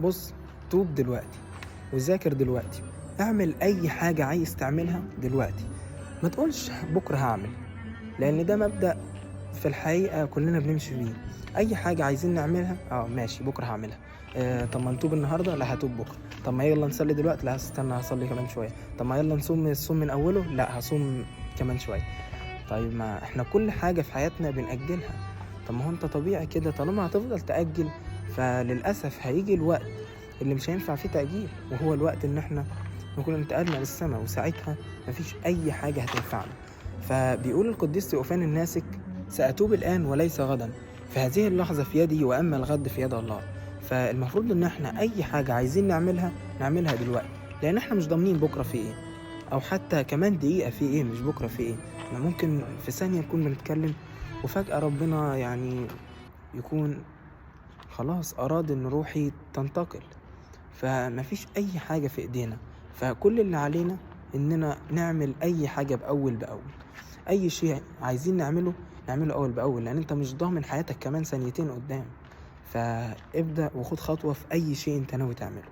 بص، توب دلوقتي وذاكر دلوقتي، اعمل اي حاجة عايز تعملها دلوقتي، ما تقولش بكرة هعمل، لان ده مبدأ في الحقيقة كلنا بنمشي بيه. اي حاجة عايزين نعملها، ماشي بكرة هعملها، طب ما نتوب النهاردة، لا هتوب بكرة، طب ما يلا نصلي دلوقتي، لا هستنى هصلي كمان شوية، طب ما يلا نصوم الصوم من اوله، لا هصوم كمان شوية. طيب ما احنا كل حاجة في حياتنا بنأجلها. طب ما هو انت طبيعي كده طالما هتفضل تأجل، فللأسف هيجي الوقت اللي مش هينفع فيه تأجيل، وهو الوقت ان احنا نكون انتقلنا للسماء، وساعتها مفيش اي حاجة هتنفعنا. فبيقول القديس تيوفان الناسك: سأتوب الآن وليس غدا، فهذه اللحظة في يدي وأما الغد في يد الله. فالمفروض ان احنا اي حاجة عايزين نعملها نعملها دلوقتي، لان احنا مش ضامنين بكرة في ايه، او حتى كمان دقيقة في ايه، مش بكرة في ايه. احنا ممكن في ثانية نكون بنتكلم وفجأة ربنا يكون خلاص أراد إن روحي تنتقل. فمفيش أي حاجة في إيدينا، فكل اللي علينا إننا نعمل أي حاجة بأول بأول، أي شيء عايزين نعمله نعمله أول بأول، لأن أنت مش ضامن حياتك كمان ثانيتين قدام. فابدأ وخد خطوة في أي شيء أنت ناوي تعمله.